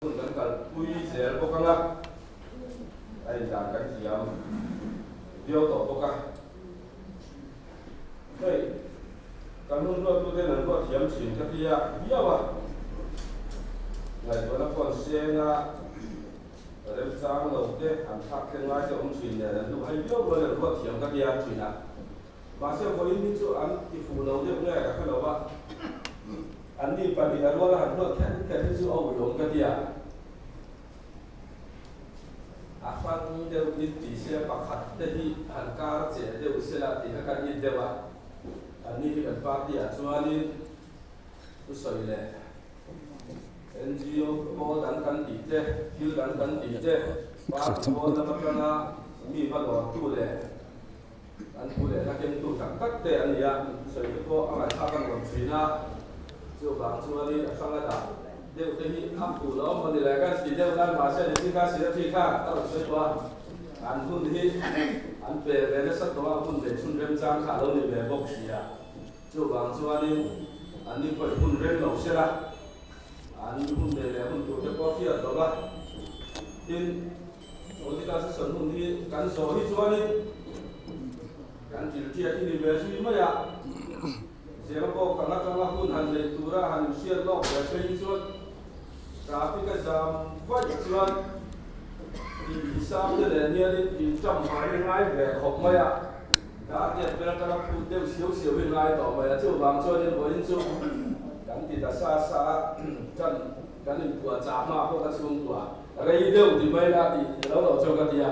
Hun kan kalpui zel bawk ang a, a indan kan thiam viau tawh bawk a. Hei, kan hun ruattuten an ruat thiam thin ka tia viau a, ngaihtuahna pawh an seng a, remchang lo te an thlak thleng ngai te awm thin nen an duh hai viau rual an ruat thiam ka tia thin a. Mahse vawiin hi chu an ti fuh lo deuh nge ka hre lo a, anni pahnih a ruala han ruat kher kher hi chu a uiawm ka ti a, a hrang deuh in ti se pakhat te hi han kar che deuh sela tih kha kan in deuh a, anni hi kan party ah chuanin thusawi leh NGO pawl dang kan tih te, thil dang kan tih te, party pawl lam atanga mi va lawrtu leh An thu leh hla kengtu tak tak te an ni a, sawi te pawh a ngaihthlak a nuam thin a, chuvang chuanin a hrang a dah deuh te hi a fuh lo maw ni le kan ti deuh nan mahse ni chi kha Sirathi khan a rawn sawi tawh a, an hun hi an pe ve nasa tawh a, hun leh chhun remchang kha a lo ni ve bawk si a, chuvang chuanin an ni pawhin hun rem lo sela an hun nei leh hun tur te pawh a hriat lo va, tin. Political session hun hi kan zawh hi chuanin kan thilthiat hi ni ve zui mai a, Zema pawh kan atanga hun han nei tura han inhriat lawk ve phei hi chuan traffic a zam vaih chuan inhisam te nen hianin inṭam hmai hi ngai ve khawp mai a, dar tiat vel atanga phut deuh siau siau hi ngai tawh mai a, chuvang chuanin vawiin chu kan ti ta sa sa a, ṭan kan inpuahchah hma pawh ka chhungkua. Rei deuh ti mai la tih lo lo chu ka ti a,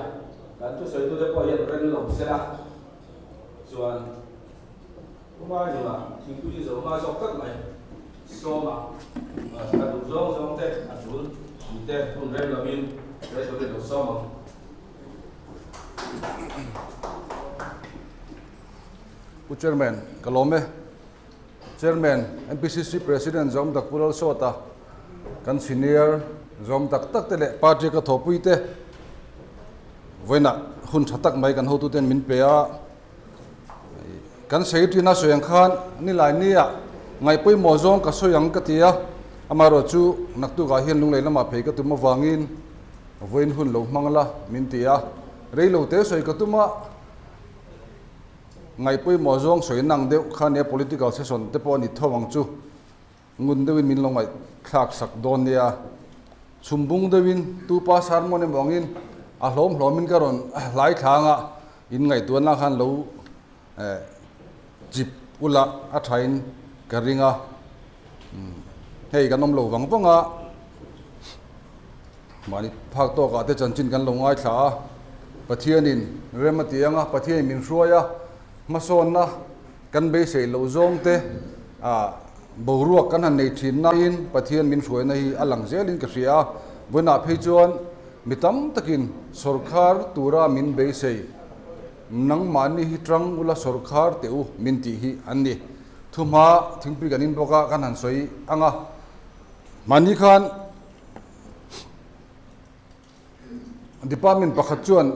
kan thusawitute pawh hian reng lo se la chuan Puma hnimah thingpui hi zo hma zawk tlat mai. Sawma ka duh zawng zawng te a tul tih te hun rem lovin rei turin lo sawm ang. Pu Chairman, ka lawm e. Chairman, MPCC President zawm tak Pu Lalsawta, kan senior zawm tak tak te leh party ka thawhpui te vawiinah hun tha tak mai kan hotuten min pe a. Kan secretary na sawi ang khan nilai nia ngaihpawimawh zawng ka sawi ang ka ti a, amaherawhchu naktukah hian lunglei lamah phei ka tum avangin vawiin hun lo hmang la min ti a, reilo te sawi ka tum a. Ngaihpawimawh zawng sawi nang deuh kha nia political session te pawh a ni tho ang chu. Ngun deuhin min lo ngaihthlak sak dawn nia. Chhumbung deuhin tupa sermon emaw angin a hlawm hlawmin ka rawn hlai thlang a, in ngaihtuahna khan lo chip ula a thain ka ring a. Hei kan awm lo vang vang a, Mahni phak tawkah te chanchin kan lo ngaithla a, Pathianin rem a ti ang a, Pathianin min hruai a, hmasawnna kan beisei loh zawng te ah boruak kan han nei thin nain Pathian min hruaina hi a lang zelin ka hria a, vawiinah phei chuan mi tam takin sawrkhar tura min beisei nangmahni hi tang ula sawrkhar teh u min tih hi an ni. Thuhma thingpui kan in bawk a, kan han sawi ang a, mahni khan Department pakhat chuan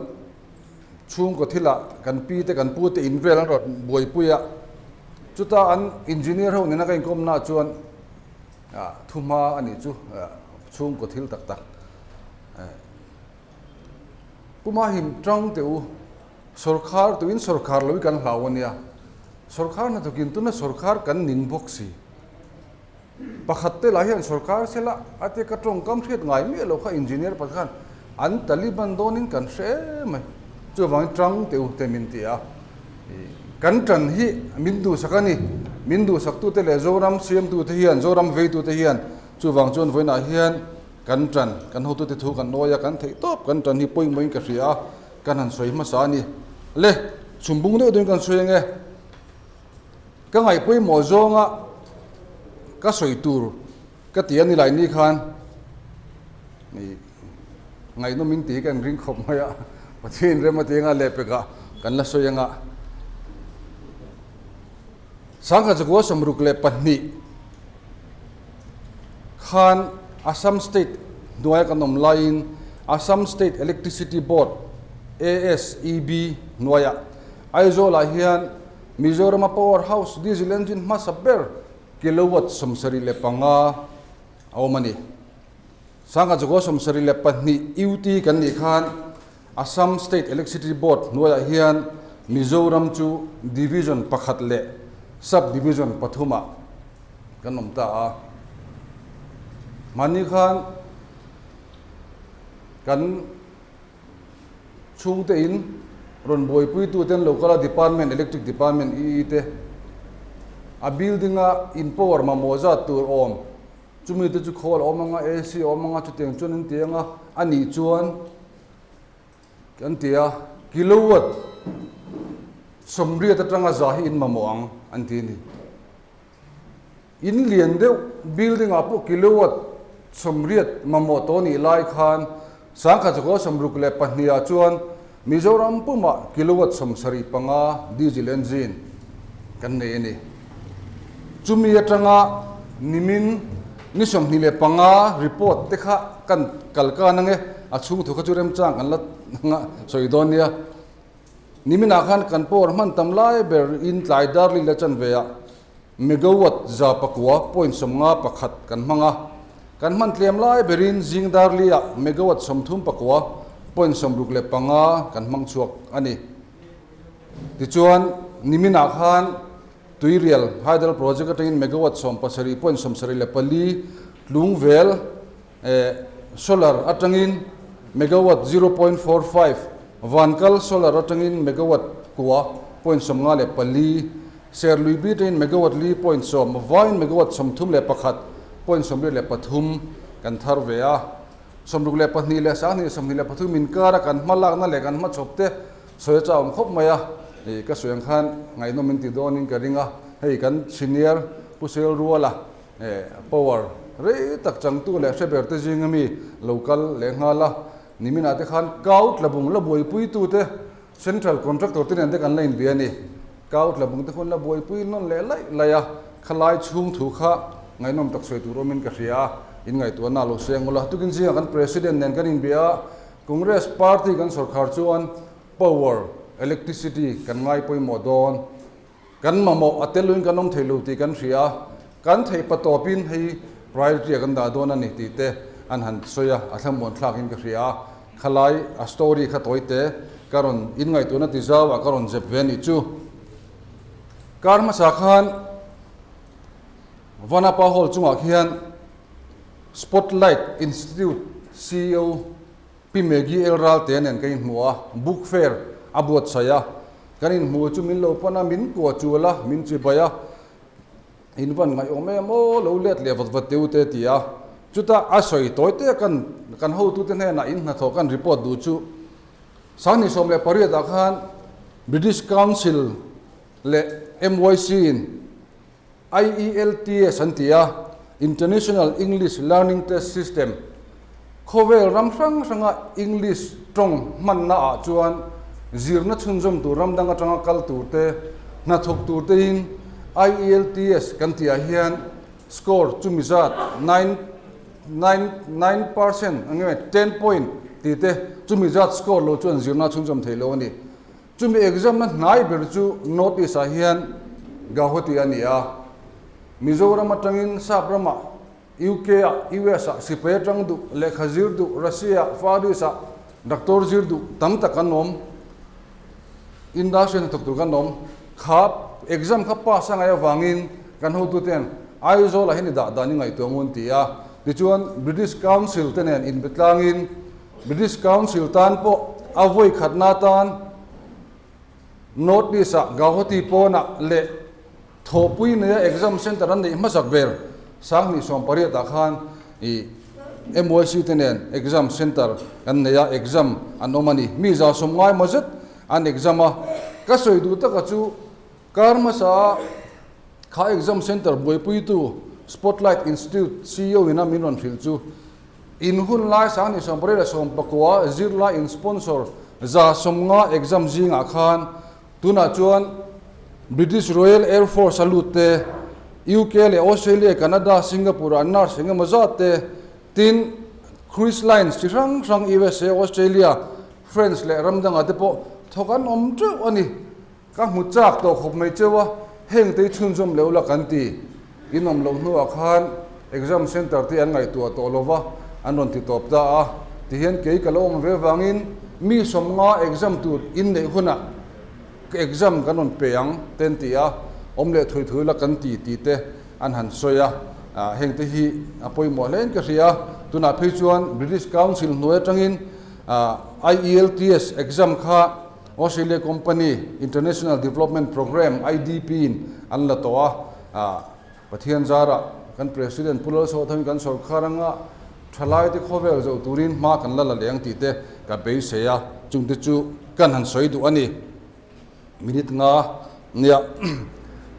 chhungkaw thilah kan pi te kan pu te in vel an rawn buaipui a, chuta an engineer ho nena ka inkawm naah chuan ah thuhma a nih chu chhungkaw thil tak tak Puma him tang teh u, sawrkhar tuin sawrkhar lo hi kan hlau a nia, sawrkhar hnathawkin tuna sawrkhar kan ning bawk si. Pakhat te lah hian sorkar sela a tia ka tawngkam hriat ngai miah lo kha engineer pakhat khan an Taliban dawnin kan hre mai. Chuvangin tang teh u te min ti a. Kan tan hi min duhsak a ni. Min duhsaktute leh Zoram siamtute hian, Zoram veitute hian chuvang chuan vawiinah hian kan tan, kan hotute thu kan nawi a, kan theih tawp kan tan hi pawimawhin ka hria a, kan han sawi hmasa a ni. Le, chhumbung deuh deuhin kan sawi ange. Ka ngaihpawimawh zawnga ka sawi tur ka ti a ni lai ni khan ngaihnawm in tih hi ka inring khawp mai a, Pathian rem a ti anga lehpekah kan la sawi anga Sangha Chakua 62 khan Assam State hnuaia kan awm laiin Assam State Electricity Board, ASEB, hnuaiah Aizawlah hian Mizorama power house diesel engine hmasa ber kilowatt 75 a awm a ni. Sangha Chakaw 72 UT kan nih khan Assam State Electricity Board hnuaiah hian Mizoram chu Division pakhat leh Sub Division pathumah kan awm ta a. Hmanni khan kan chhungte in rawn buaipuitu ten local a department electric department EE te a building a in power mamawh zat tur awm chumi te chu khawl a awm anga AC a awm anga chutiang chuan an ti anga a nih chuan an ti a kilowatt 80 atanga za hi in mamawh ang an ti a ni. In lian deuh building ah pawh kilowatt 80 mamawh tawh nih lai khan 1962 ah chuan Mizoram pumah kilowatt 75 diesel engine kan nei a ni. Chumi atanga nimin ni 25 report te kha kan kal kan ange a chhung thu kha chu remchang kan la sawi dawn nia. Niminah khan kan power hman tam lai ber in tlai darli la chan ve ah megawatt 9.51 kan hmang a, kan hman tlem lai berin zing darli ah megawatt 39.65 kan hmang chhuak a ni. Tichuan, niminah khan Tuirial Hydel Project atangin megawatt 17.74 tlungvel Solar atangin megawatt 0.45, Vankal Solar atangin megawatt 9.54, Serlui bi atangin megawatt 4.10, Vain megawatt 31.83 kan thar ve a. 62 leh 20 23 inkara kan hma lakna leh kan hmachhawp te sawi a chauhawm khawp mai a, ka sawi ang khan ngaihnawm in ti dawnin ka ring a, hei kan senior Pu Sel Ruala Power rei tak changtu leh hre ber te zinga mi lo kal leh nghal a, niminah te khan Kau Tlabung la buaipuitu te Central Contractor te nen te kan la inbia a ni. Kau Tlabung te khuan la buaipui nawn leh laih laih a, khalai chhung thu kha ngaihnawm tak sawi tur awmin ka hria a, in ngaihtuahna a lo seng ula. Tukin zingah kan President nen kan inbia a, Congress Party kan sawrkhar chuan Power, Electricity, kan ngai pawimawh dawn. Kan mamawh a tel luin kan awm thei lo tih kan hria a, kan theih pa tawpin hei priority ah kan dah dawn a ni tih te an han sawi a, a thlamuan thlakin ka hria a. Khalai a story kha tawi te ka rawn inngaihtuahna ti zau ah ka rawn zep ve a nih chu. Kar hmasa khan Vanapa Hall chungah khian Spotlight Institute ceo Pi Maggie El Ralte nen ka inhmu a, book fair a buatsaih a, kan inhmu chu min lo pan a, min kua chul a, min chibai a, in van ngaihawm em aw, lo let leh vat vat teu te ti a, chutah a sawi tawi te kan kan hotute hnenah in hnathawh kan report duh chu 2018 ah khan British Council leh MYC in IELTS an ti a, International English Learning Test System, khawvel ram hrang hranga English tawng hmanna ah chuan zirna chhunzawm tur ram dang atanga kal tur te, hnathawk tur tein IELTS kan tih ah hian score chumi zat nine nine nine percent ang nge ten point tih te chumi zat score lo chuan zirna chhunzawm theih lo a ni. Chumi exam na hnai ber chu North East ah hian Gauhati a ni a. Mizoram atangin Sap ramah, UK ah, US ah sipai atang duh, lehkha zir duh, Russia ah, Far East ah doctor zir duh tam tak an awm. Industry hnathawk tur kan awm. Kha exam kha pass a ngaih avangin kan hotuten Aizawl ah hian i dah dan i ngaihtuah ngun ti a. Tichuan British Council te nen inbe tlangin British Council tan pawh a vawi khatna atan North East-ah Gauhati pawnah leh thawhpui neia exam centre an neih hmasak ber 2018 ah khan ih MYC te nen exam centre kan nei a, exam an awm a ni. Mi 190 maw zet an exam a, ka sawi duh taka chu kar hmasa kha exam centre buaipuitu Spotlight Institute CEO ina min rawn hrilh chu In hun lai 2019 zirlai in sponsor 150 exam zingah khan tunah chuan British Royal Air Force a lut te, UK leh Australia, Canada, Singapore ah nurse eng emaw zat te, tin cruise lines chi hrang hrang USA, Australia, France leh ram dangah te pawh thawk an awm teuh a ni. Ka hmu chak tawh khawp mai cheu a, heng te hi chhunzawm leh ula kan ti. In awm loh hnuah khan exam centre te an ngaihtuah tawh lo va, an rawn ti tawp ta a. Tihian kei ka lo awm ve vangin mi 50 exam tur in neih hunah ka exam kan rawn pe ang te an ti a, awm leh thui thui la kan ti tih te an han sawi a. Heng te hi a pawimawh hle in ka hria a, tunah phei chuan British Council hnuai atangin IELTS exam kha Australia Company International Development Programme, IDP, in an la tawh a, Pathian zarah kan President Pu Lalsawthamin kan sawrkar anga thalaite khawvel zoh turin hma kan la la leh ang tih te ka beisei a, chungte chu kan han sawi duh a ni. Minute nga nia.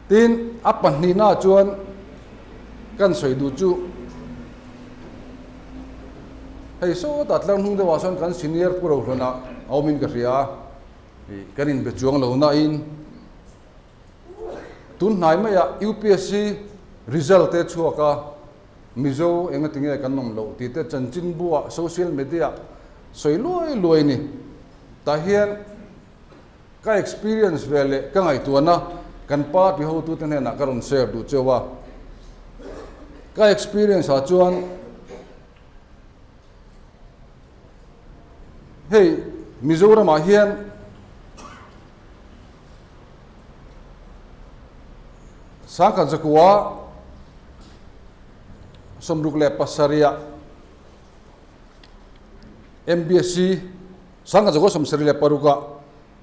Tin, a pahnihna chuan kan sawi duh chu hei sawtah tlang hnung deuhah sawn kan senior Pu Rohluna a awmin ka hria a, kan inbe chuang lo nain tun hnai maiah UPSC result te chhuak a, Mizo enga tinge kan awm loh tih te chanchinbuah social media sawi luai luai ni. Tah hian Ka experience ve leh ka ngaihtuahna kan party hotute hnenah ka rawn share duh cheu a. Ka experience ah chuan hei Mizoram ah hian Sangkhat zakua 67 ah MBSC 1976 ah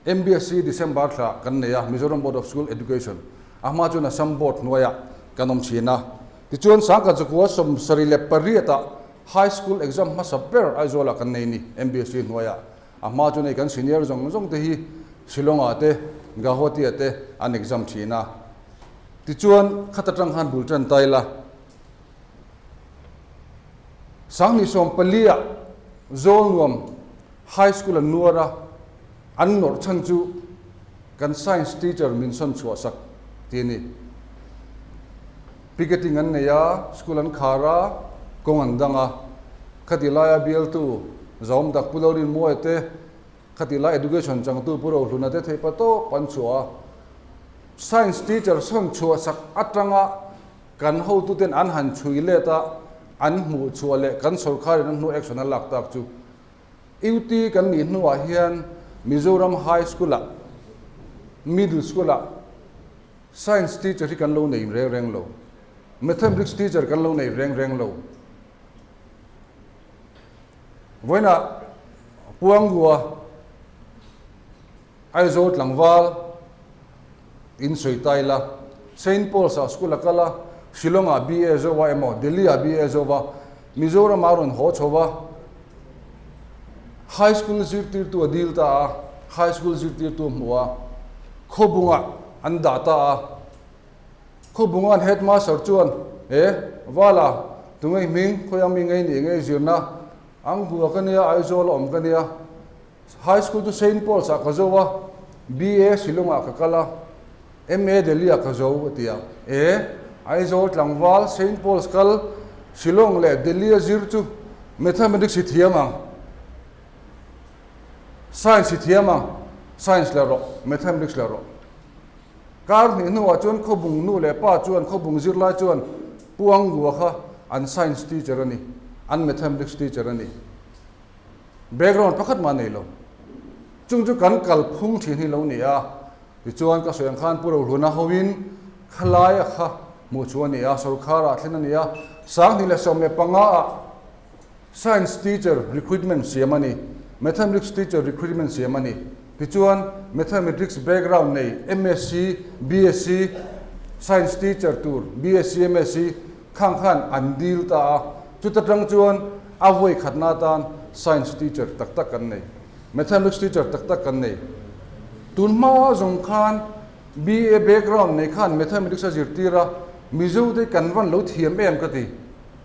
MBSC December thla kan nei a, Mizoram Board of School Education, a hma chuan Assam Board hnuaiah kan awm thin a. Tichuan 1978 ah High School exam hmasa ber Aizawlah kan nei ni MBSC hnuaiah. A hma chuan hei kan senior zawng zawng te hi Shillong ah te Gauhati ah te an exam thin a. Tichuan khat atang khan bul tan ta ila. 2014 ah Zawlnuam High School an nuar a, an nawrh chhan chu kan Science teacher min sawn chhuah sak ti a ni. Picketing an nei a, school an khar a, kawng an dang a. Khati laia bialtu Zawm Dak Pu Lalrinmuaia te, khati lai Education changtu Pu Rohluna te theih pa tawp an chhuah a. Science teacher sawn chhuah sak atanga Kan hotuten an han chhui let a, an hmuh chhuah leh kan sawrkharin an hnu action a lak tak chu UT kan nih hnuah hian Mizoram High School-ah, Middle School-ah Science teacher hi kan lo nei reng reng lo, Mathematics teacher kan lo nei reng reng lo. Vawiinah Puangrua, Aizawl tlangval in sawi ta ila, Saint Paul's ah school a kal a, Shillong ah BA zo a emaw Delhi ah BA zo va, Mizoram ah a rawn haw chho va, High School zirtirtu a dil ta a, High School zirtirtu a hmu a, Khawbungah an dah ta a, Khawbunga'n Headmaster chuan, E, Vala, tunge i hming, khawiah mi ngei nih ngei zirna, ang hua ka nia, Aizawl a awm ka nia, High School chu Saint Paul's ah ka zo a, BA Shillong ah ka kal a, MA Delhi ah ka zo a ti a. E, Aizawl tlangval Saint Paul's kal Shillong leh Delhi a zir chu Mathematics hi thiam ang, Science hi thiam ang, Science la rawh, Mathematics la rawh. Kar hnih hnuah chuan Khawbung nu leh pa chuan Khawbung zirlai chuan Pu Angua kha an Science teacher a ni, an Mathematics teacher a ni. Background pakhat mah nei lo. Chung chu kan kalphung thin hi lo ni a, tichuan ka sawi ang khan Pu Rohluna hoin khalai a kha hmuh chu a ni a, sawrkhar ah thlen a ni a, 2015 ah Science teacher recruitment siam a ni, Mathematics teacher recruitment siam a ni. Tichuan Mathematics background nei MSc, BSc, Science teacher tur BSc, MSc khang khan an dil ta a, chuta tang chuan a vawi khatna atan Science teacher tak tak kan nei, Mathematics teacher tak tak kan nei. Tun hma zawng khan BA background nei khan Mathematics a zirtir a, Mizo te kan van lo thiam em ka ti.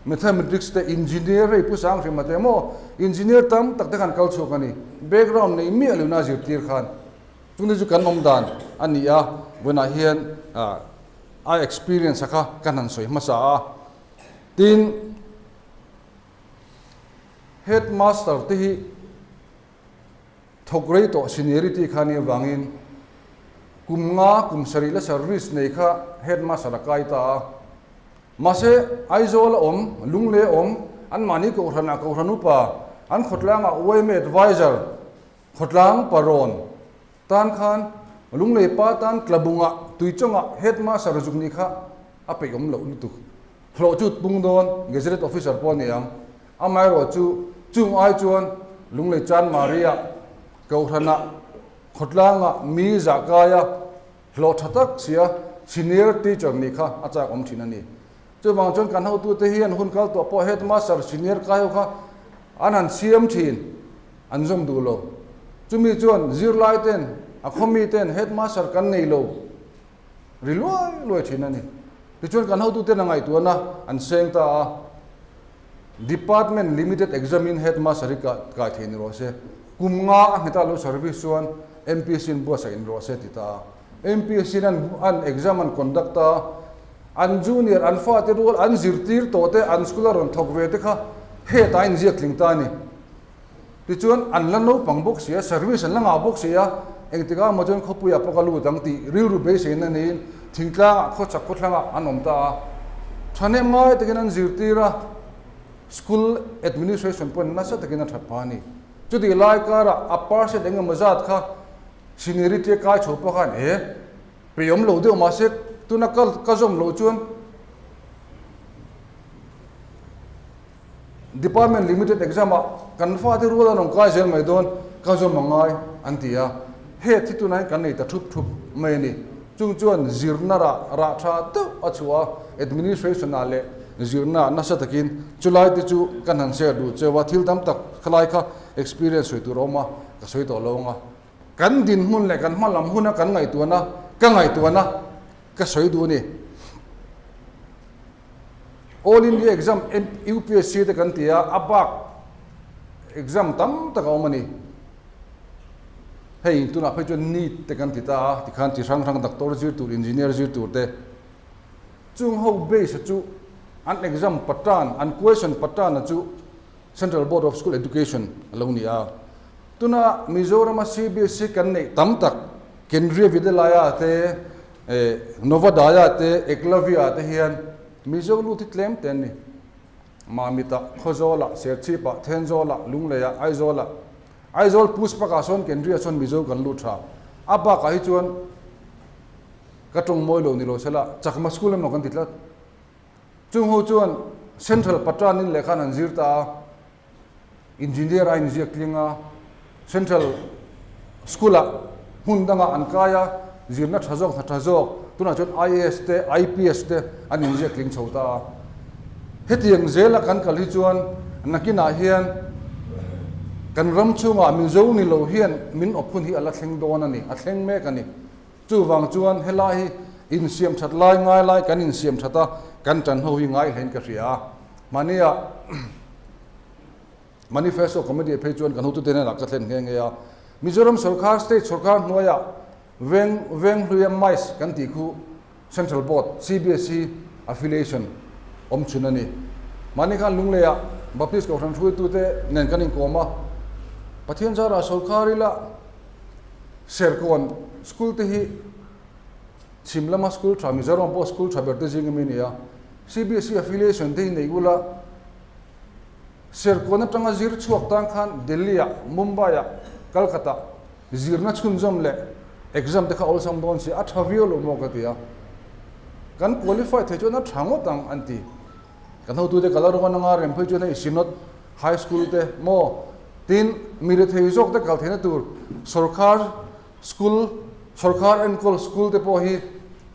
Mathematics te Engineer hei Pu Sanghrima te maw Engineer tam tak te khan kal chhuak a ni. Background nei miah lohna a zirtir khan chungte chu kan awm dan a ni a, vawiinah hian a experience a kha kan han sawi hmasa a. Tin, Headmaster te hi thawk rei tawh seniority kha nih avangin kum nga kum sarih la service nei kha Headmaster a kai ta a. Mahse, Aizawl a awm, Lunglei a awm, Anmahni Kohhranah Kohhran Upa, an khawtlangah yma Adviser, khawtlang parawn tan khan Lunglei pa tan tlabungah Tuichawngah Headmaster zuk nih kha a peih awm loh lutuk. Hlawh chu pung dawn Gazetted Officer pawh a ni ang. Amaherawhchu chung ai chuan Lunglei Chanmari-ah Kohhranah khawtlangah mi zah kaia hlawh tha tak sia Senior Teacher nih kha a chak awm thin a ni. Chuvang chuan kan hotute hian hun kal tawh pawh Headmaster Senior kai ho kha an han siam thin, an zawm duh lo. Chumi chuan zirlai ten, a khawmi ten Headmaster kan nei lo ri luai luai thin a ni. Tichuan kan hotuten a ngaihtuahna an seng ta a, Department Limited Exam in Headmaster hi kai thei ni rawh se, kum nga a nghet a lo service chuan MPSC in buatsaih ni rawh se ti ta a. MPSC in an exam an conduct a, an junior an fate rual an zirtir tawh te an school a rawn thawk ve te kha hetah a inziak tling ta a ni. Tichuan an la naupang bawk si a, service an la ngah bawk si a, engtikah emaw chuan khawpuiah pawh ka lut ang tih rilru beiseina niin thingtlangah khawchhak khawthlangah an awm ta a. Thahnem ngai takin an zirtir a, school administration pawhin nasa takin a that phah a ni. Chutih lai karah a percent engemaw zat kha Seniority a kai chho pawh khan e pe awm lo deuh mahse tuna ka ka zawm loh chuan Department limited exam ah kan fate rual an awm kai zel mai dawn ka zawm a ngai an ti a, he thi tunah hian kan nei ta thup thup mai a ni. Chung chuan zirna rah rah tha deuh a chhuah a, administration ah leh zirna ah nasa takin chulai te chu kan han share duh cheu a, thil tam tak khalai kha experience sawi tur a awm a, ka sawi tawh lo ang a. Kan dinhmun leh kan hma lam huna kan ngaihtuahna, ka ngaihtuahna ka sawi duh a ni. All India exam UPSC te kan ti a, a bak exam tam tak a awm a ni. Hei tunah phei chuan NEET te kan ti ta a, tikhan chi hrang hrang doctor zir tur, engineer zir tur te. Chung ho base chu an exam pattern, an question pattern a chu Central Board of School Education a lo ni a. Tuna Mizorama CBSE kan neih tam tak Kendriya Vidyalaya te, Novodaya te, Eklavya te hian Mizo lut hi tlem te an ni. Mamita, Khawzawla, Serchhipa, Thenzawla, Lungleia, Aizawla, Aizawl Pushpaka sawn Kendriya sawn Mizo kan lut tha. A bakah hi chuan ka tawng mawi lo ni lo sela Chakma School emaw kan ti tlat. Chung ho chuan Central Patranin lehkha an han zir ta a, Engineer a inziak tling a, Central School-ah hmun dangah an kai a, zirna tha zawk hna tha zawk, tunah chuan IAS te, IPS te an inziak tling chho ta a. Hetiang zela kan kal hi chuan nakinah hian kan ram chhungah Mizo ni lo hian min awp hun hi a la thleng dawn a ni, a thleng mek a ni. Chuvang chuan helai hi insiam that lai ngai lai kan insiam that a, kan tan ho hi ngai hlein ka hria a. Mahnia Manifesto Committee phei chuan kan hotute hnenah ka thlen nghe nghe a. Mizoram sawrkar, state sawrkar hnuaiah veng Venghluia MICE kan tih khu Central Board, CBSE, affiliation awm chhun a ni. Mahni khan Lungleiah Baptist Kohhran hruaitute nen kan inkawm a, Pathian zarah sawrkar ila, Serkawn school te hi chhim lama school tha, Mizoram pawh school tha ber te zing ami a ni a. CBSE affiliation te hi nei ula, Serkawn atanga zir chhuak tan khan Delhi-ah, Mumbai-ah, Calcutta-ah zirna chhunzawm leh exam te kha awlsam dawn si, a tha viau lo maw ka ti a. Kan qualify thei chuan a tha ngawt ang an ti. Kan hotute ka la ruan anga rem phei chuan hei Synod High School te maw tin mi rethei zawk te kal theihna tur sawrkhar school sawrkhar enkawl school te pawh hi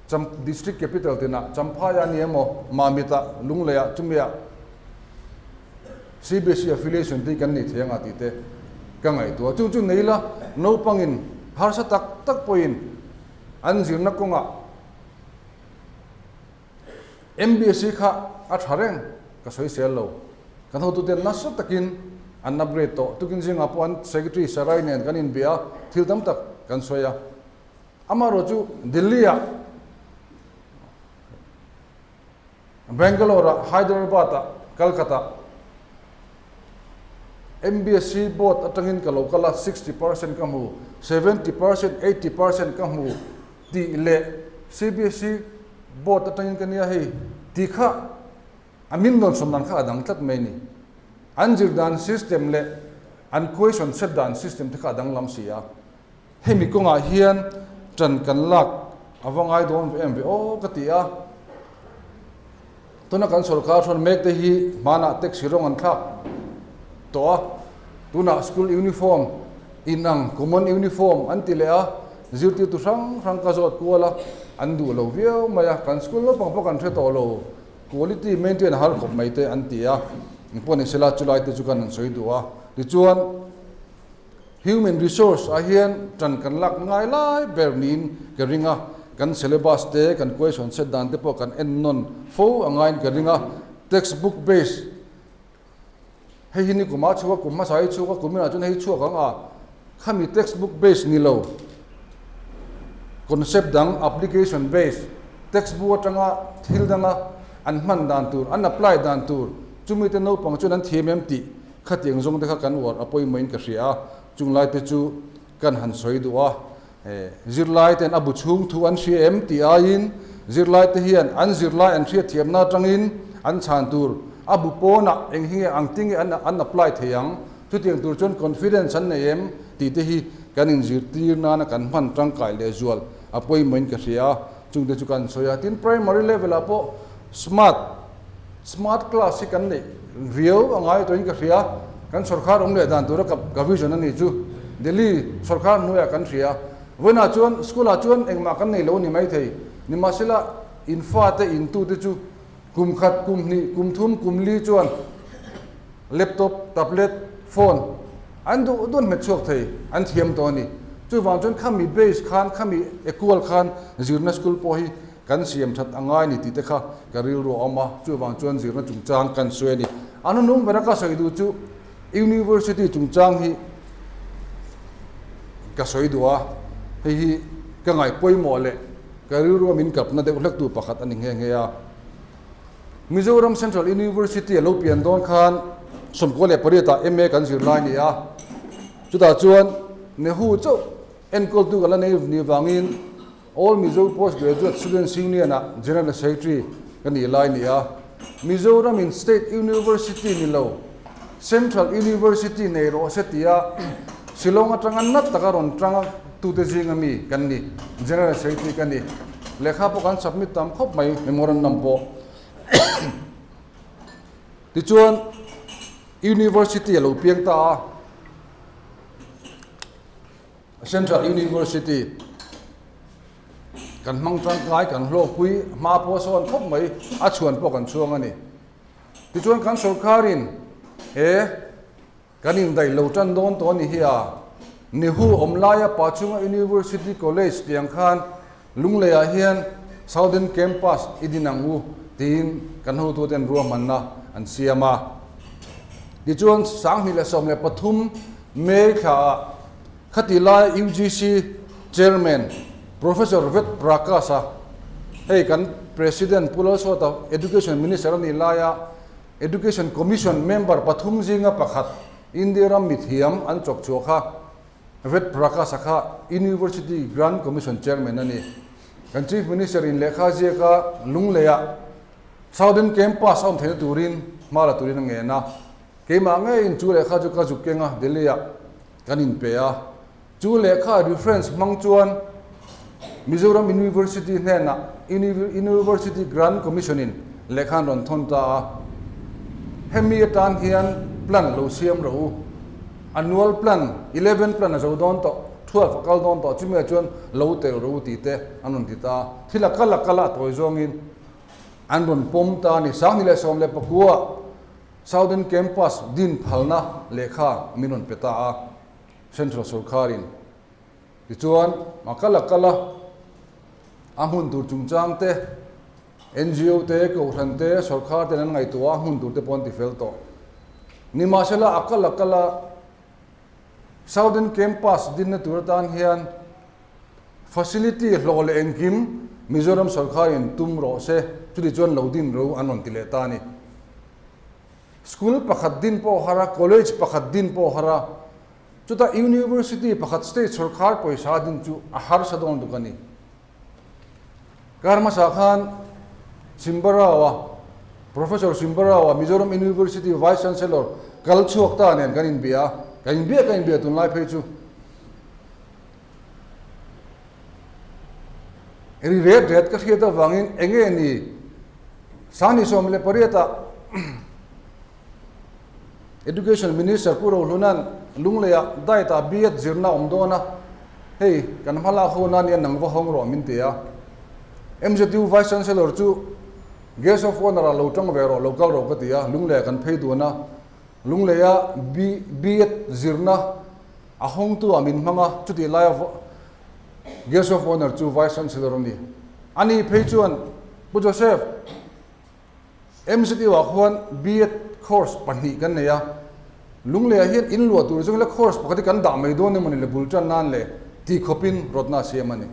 Cham District Capital tinah Champhai a ni emaw Mamitah Lungleiah chumiah CBSE affiliation te hi kan nei thei anga tih te ka ngaihtuah. Chu chu nei la naupangin harsa tak tak pawhin an zirna kawngah MBSC kha a tha reng, ka sawi sel lo. Kan hotute nasa takin an upgrade tawh. Tukin zingah pawh an Secretary Sarai nen kan inbia a, thil tam tak kan sawi a. Amaherawh chu Delhi-ah, Bangalore-ah, Hyderabad-ah, Calcutta-ah MBSC board atangin ka lo kal a, 60% ka hmu, 70%, 80% ka hmu tih leh CBSE board atangin ka nia hei tih kha a min dawn sawm dan kha a dang tlat mai a ni. An zir dan system leh an question set dan system te kha a danglam si a. Hemi kawngah hian ṭan kan lak a va ngai dawn ve em ve aw ka ti a. Tuna kan sorkar hrawn mek te hi hmanah taxi rawng an thlak tawh a, tunah school uniform inang common uniform an ti leh a, zirtirtu hrang hrang ka zawt kual a, an duh lo viau mai a, kan school naupang pawh kan hre tawh lo, quality maintain a har khawp mai te an ti a, engpawh ni sela chulai te chu kan han sawi duh a, tichuan Human resource ah hian tan kan lak ngai lai ber niin ka ring a, kan syllabus te, kan question set dan te pawh kan en nawn fo a ngaiin ka ring a, textbook base hei hi ni kum a chhuak a, kum hmasa hi chhuak a, kum inah chuan hei chhuak ang a, khami textbook base ni lo concept dang application base textbook atanga thil danga an hman dan tur, an apply dan tur chumi te naupang chuan an thiam em tih Khatiang zawng te kha kan uar a pawimawhin ka hria a, chung lai te chu kan han sawi duh a, zirlai ten a bu chhung thu an hria em tih aiin zirlai te hian an zirlai an hriat thiamna atangin an chhan tur a bu pawnah eng hi nge ang ti nge an apply thei ang, chutiang tur chuan confidence an nei em tih te hi kan inzirtir nana kan hman tangkai lehzual a pawimawhin ka hria a, chung te chu kan sawi a, tin primary level ah pawh smart Smart class hi kan neih riau a ngai tawhin ka hria, kan sorkar awm leh dan tura ka vision a nih chu Delhi sorkar hnuaiah kan hria. Vawiinah chuan school ah chuan engmah kan nei lo a ni maithei, nimahsela in fate in tute chu kum khat, kum hnih, kum thum, kum li chuan laptop, tablet, phone an duh duh an hmet chhuak thei, an thiam tawh a ni. Chuvang chuan khami base khan, khami equal khan zirna school pawh hi Kan siam that a ngai ni tih te kha ka rilru a awm a, chuvang chuan zirna chungchang kan sawi a ni. A hnunung bera ka sawi duh chu University chungchang hi ka sawi duh a, hei hi ka ngaih pawimawh leh ka rilrua min kapna deuh hlek tu pakhat a ni nghe nghe a. Mizoram Central University a lo pian dawn khan 98 ah MA kan zir lai ni a, chutah chuan Nehu chauh enkawltu ka la nei ni vangin All Mizo Postgraduate Students Union-ah General Secretary ka nih lai ni a, Mizoramin State University ni lo, Central University nei rawh se tia Shillong atanga nat taka rawn tang tute zinga mi kan ni, General Secretary ka ni. Lehkha pawh kan submit tam khawp mai memorandum pawh. Tichuan University a lo piang ta a. Central University kan hmang tangkai kan hlawkpui hma pawh a sawn khawp mai a chhuan pawh kan chhuang a ni. Tichuan kan sorkarin he kan indaih lo tan dawn tawh a ni hi a, Nehu awm laia Pachunga University College tiang khan Lungleiah hian Southern Campus i din ang u tiin kan hotuten ruahmanna an siam a. Tichuan 2013 May thlaah khati laia UGC Chairman Professor Ved Prakash-a, hei kan President Pu Lalsawta Education Minister a nih laia Education Commission member pathum zinga pakhat India ram mithiam an chawk chhuah kha, Ved Prakash-a kha University Grant Commission Chairman a ni. Kan Chief Minister in lehkha ziaka Lungleiah Southern Campus a awm theihna turin hma la turin a ngen a. Keimah ngeiin chu lehkha chu ka zuk keng a, Delhi-ah kan inpe a. Chu lehkha reference hmang chuan Mizoram University hnenah University Grant Commission-in lehkha an rawn thawn ta a. Hemi atan hian plan lo siam rawh u. Annual plan, 11 plan a zo dawn tawh, 12 a kal dawn tawh, chumi ah chuan lo tel rawh u tih te an rawn ti ta a. Thil a kal a kal a, a tawi zawngin an rawn pawm ta a ni. 2019 Southern Campus din phalna lehkha min rawn pe ta a, Central sorkarin. Tichuan, a kal a kal a, a hmun tur chungchang te, NGO te, Kohhran te, sorkar ten an ngaihtuah a, hmun tur te pawh an ti fel tawh. Nimahsela, a kal a kal a, Southern Campus dinna tur atan hian facility hlawh leh engkim Mizoram sorkarin tum rawh se, chuti chuan lo din ro an rawn ti leh ta a ni. School pakhat din pawh har a, college pakhat din pawh har a, chutah University pakhat state sorkar pawisa din chu a harsa dawn tuk a ni. Kar hmasa khan Chimbarau-a Professor Simbarao-a Mizoram University Vice Chancellor kal chhuak ta nen kan inbia a, kan inbia kan inbia tunlai phei chu ri ret ret ka hriat avangin enge ni Sangni 18 ah Education Minister Pu Rohluna'n Lungleiah diet-ah B.Ed zirna a awm dawn a, hei kan hma lak ho nan hian nang va hawng rawh min ti a. MZU Vice Chancellor chu Guest of Honour ah lo tang ve rawh, lo kal rawh ka ti a, Lungleiah kan phei dun a. Lungleia B.Ed zirna a hawngtu ah min hmang a, chutih laia Guest of Honour chu Vice Chancellor a ni. Ani phei chuan Pu Joseph, MZU ah khuan B.Ed course pahnih kan nei a, Lungleiah hian in luah tur zawng ila course pakhat hi kan dah mai dawn emawni le bul tan nan le ti khawpin rawtna a siam a ni.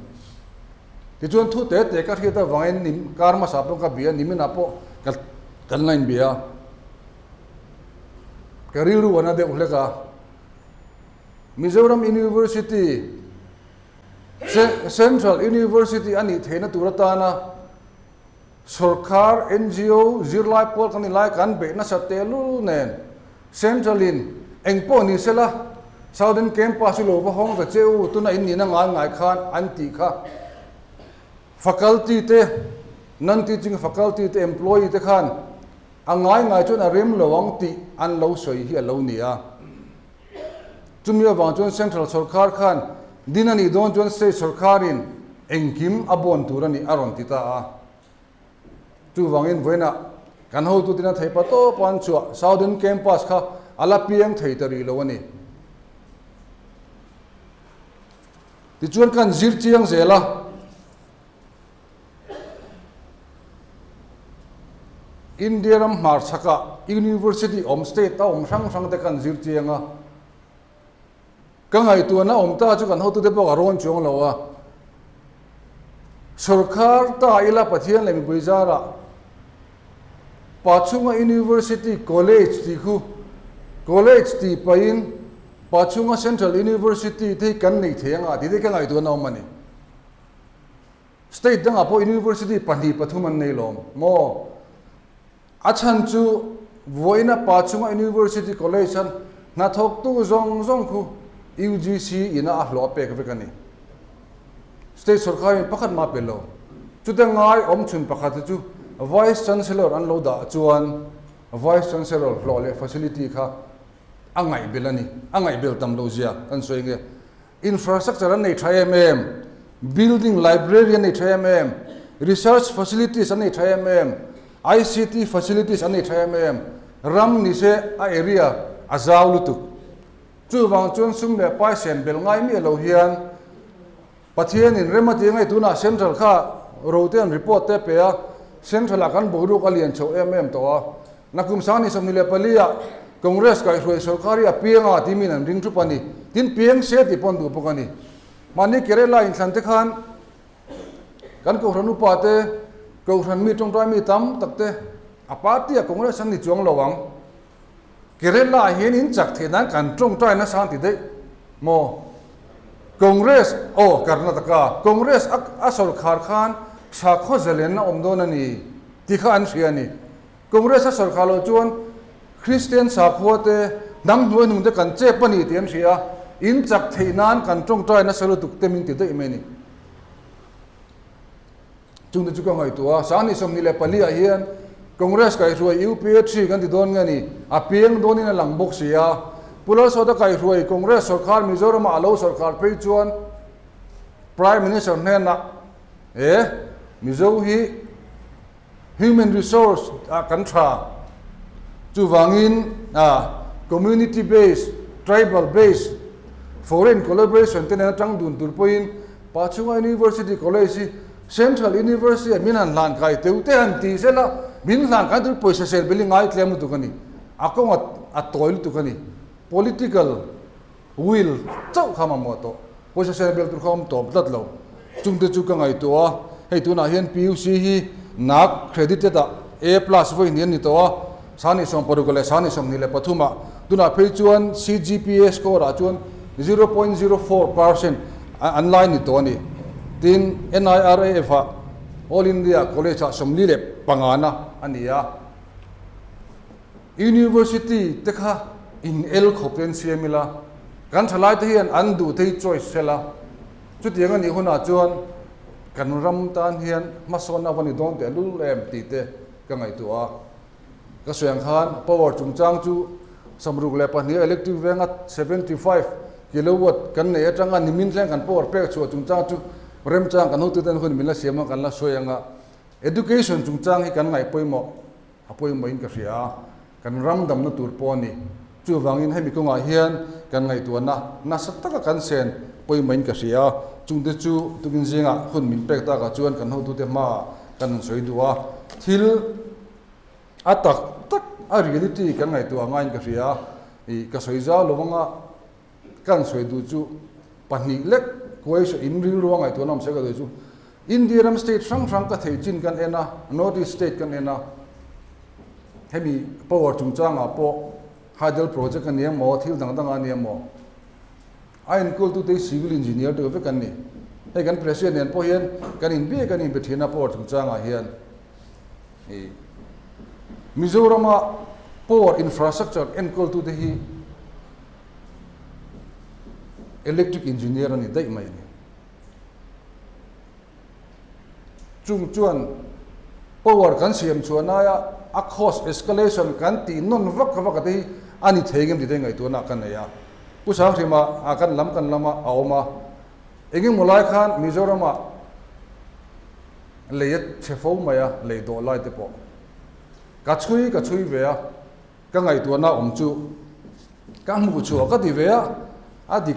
Tichuan thu te te ka hriat avangin nim kar hmasa pawh ka bia a, niminah pawh ka kan la inbia a, ka rilru a na deuh hlek a. Mizoram University, Central University a nih theihna tur atana Sorkar, ngo, zirlai pawl kan inlai kan beih nasa tehlul nen Central in eng pawh ni sela Southern Campus hi lo va hawng ta che u tuna in nihna ngai ngai khan an tih kha Faculty te, non-teaching faculty te, employee te khan a ngai ngai chuan a rem lo ang tih an lo sawi hi a lo ni a. Chumi avang chuan Central sorkar khan din a nih dawn chuan State sorkarin engkim a bawn tur a nih a rawn ti ta a. Chuvangin vawiinah kan hotuten a theih pa tawp a an chhuah Southern Campus kha a la piang thei ta rih lo a ni. Tichuan kan zir chiang zel a. India ram hmarchhakah University awm state a awm hrang hrang te kan zir chiang a, ka ngaihtuahna awm ta chu kan hotute pawh ka rawn chuang lo a, sorkar ta ila Pathian leh mipui zarah Pachhunga University College tih khu College tih pahin Pachhunga Central University te hi kan nei thei anga tih te ka ngaihtuahna awm a ni. State dangah pawh University pahnih pathum an nei lawm maw? A chhan chu vawiina pa chunga University College an hnathawktu zawng zawng khu UGC ina a hlawh a pek vek a ni. State sorkarin pakhat mah pe lo. Chute ngai awm chhun pakhat hi chu Vice Chancellor an lo dah chuan Vice Chancellor hlawh leh facility kha a ngaihbel a ni. A ngaihbel tam lo zia kan sawi nge. Infrastructure an nei tha em em, building library an nei tha em em, research facilities an nei tha em em, ICT facilities an nei tha em em, ram ni se a area a zau lutuk. Chuvang chuan sum leh pai sen belh ngai miah lo hian Pathianin rem a ti ngai tunah Central kha rote an report te pe a, Central ah kan boruak a lian chho em em tawh a. Nakum sang ni 24 ah Congress kaihhruai sorkar hi a piang a tih min an ring thup a ni. Tin piang se tih pawh an duh bawk a ni. Mahni Kerala inthlan te khan kan Kohhran upa te, Kohhran mi tawngtai mi tam tak te a party ah Congress an ni chuang lo ang. Kerala ah hian in chak theih nan kan tawngtai nasa an ti daih maw? Congress aw Karnataka Congress a sorkar khan sakhaw zalenna awm dawn a ni tih kha an hria a ni. Congress a sorkar loh chuan Kristian sakhua te, hnam hnuai hnung te kan chep a ni tih an hria a, in chak theih nan kan tawngtai nasa lutuk te min ti daih mai a ni. Chungte chu ka ngaihtuah a, Sangni 24 ah hian Congress kaihhruai UPA three kan ti dawn nge ni, a piang dawnin a lang bawk si a. Pu Lalsawta kaihhruai Congress sorkar Mizoramah a lo sorkar phei chuan Prime Minister hnenah e Mizo hi Human resource ah kan tha. Chuvangin community based, tribal based, foreign collaboration te nen atang dun tur pawhin Pachhunga University College hi Central University ah min han hlan kai teuh te han tih sela min hlan kai tur pawisa sel bel hi ngai tlem lutuk a ni. A kawng a tawi lutuk a ni. Political will chauh kha mamawh tawh. Pawisa sel bel tur kha awm tawp tlat lo. Chungte chu ka ngaihtuah a, hei tunah hian PUC hi NAAC credited ah A plus vawi hnih an ni tawh a, sani 60 leh sani 23 ah. Tunah phei chuan CGPA score ah chuan 0.04% an lai ni tawh a ni. Tin, NIRAF ah All India College ah 45 na a ni a. University te kha in el khawp te an siam ila, kan thalai te hian an duh te hi choice sela, chutiang a nih hunah chuan kan ram tan hian hmasawnna va ni dawn teh lul em tih te ka ngaihtuah a. Ka sawi ang khan power chungchang chu 62 electric venga 75 kilowatt kan neih atanga nimin thleng kan power pek chhuah chungchang chu remchang kan hotuten hun min la siam a kan la sawi ang a. Education chungchang hi kan ngaih pawimawh a pawimawhin ka hria a, kan ram damna tur pawh a ni. Chuvangin hemi kawngah hian kan ngaihtuahna nasa taka kan sen pawimawhin ka hria a, chungte chu tukin zingah hun min pek takah chuan kan hotute hmaah kan rawn sawi duh a, thil a tak tak a reality kan ngaihtuah ngaiin ka hria a, ih ka sawi zau lo anga kan sawi duh chu pahnih lek kuai in rilru a ngaihtuahna awm se ka duh chu India ram state hrang hrang ka thei chin kan en a, North East state kan en a, hemi power chungchangah pawh hydel project a ni emaw thil dang dang a ni emaw a enkawltute hi civil engineer deuh vek an ni. Hei kan president nen pawh hian kan inbiak an inbe thin a power chungchangah hian ih Mizorama power infrastructure enkawltute hi electric engineer a ni daih mai a ni. Chung chuan power kan siam chhuah naia a cost escalation kan tih nawn vak vak a te hi a ni thei ngem tih te ngaihtuahna ka nei a. Pu Sanghrima a kan lam kan lama a awm a, eng emaw lai khan Mizoramah lei a chhe fo mai a, lei dawh lai te pawh ka chhui ka chhui ve a, ka ngaihtuahna awm chu Ka hmuh chhuah ka ti ve a, a dik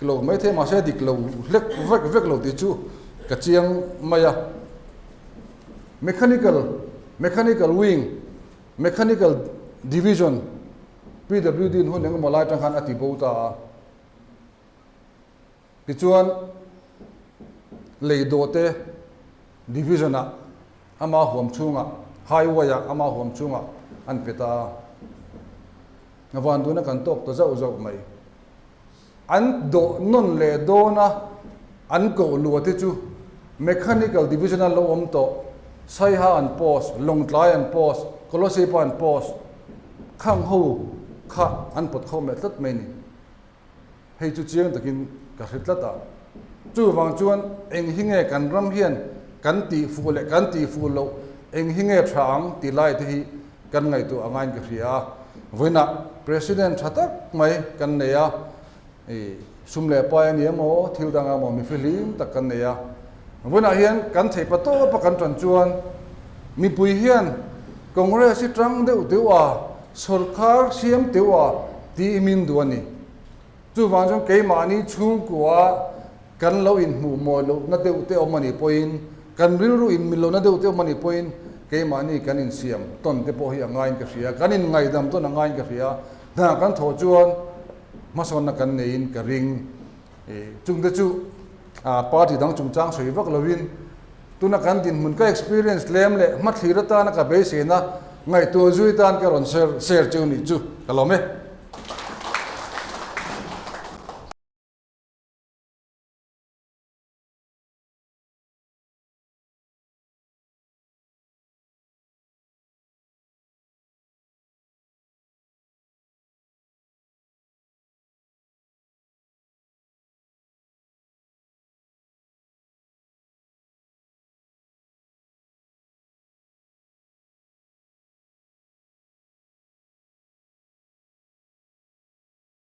lo maithei mahse a dik lo hlek vek vek lo tih chu ka chiang mai a. Mechanical, Mechanical Wing, Mechanical Division, PWD in hun engemaw lai atang khan a ti bo ta a. Tichuan lei dawhte Division ah ama huam chhungah, Highway ah ama huam chhungah an pe ta a. A van duna kan tawk ta zauh zauh mai. An dawh nawn leh dawn a, an koh lua te chu Mechanical Division a lo awm tawh, Saiha an post, Lawngtlai an post, Kolosipa an post, khang ho kha an pawt khawm leh tlat mai a ni. Hei chu chiang takin ka hre tlat a. Chuvang chuan eng hi nge kan ram hian kan tih fuh leh kan tih fuh loh, eng hi nge tha ang tih lai te hi kan ngaihtuah a ngaiin ka hria a. Vawiinah President tha tak mai kan nei a, i sum leh pai a ni emaw thil dang emaw mi fihlim tak kan nei a. Vawiinah hian kan theih pa tawp a kan tan chuan mipui hian Congress hi tang deuh deuh a, Sawrkar siam teuh a tih min duh a ni. Chuvang chuan keimahni chhungkua kan lo inhmuh mawi lohna deuh te awm a nih pawhin, kan rilru inmil lohna deuh te awm a nih pawhin keimahni kan insiam tawn te pawh hi a ngaiin ka hria, kan inngaihdam tawn a ngaiin ka hria. Hna kan thawh chuan hmasawnna kan neiin ka ring. Chungte chu party dang chungchang sawi vak lovin tuna kan dinhmun ka experience tlem leh hmathlir atana ka beiseina ngaihtuah zui tan ka rawn share cheu nih chu ka lawm e.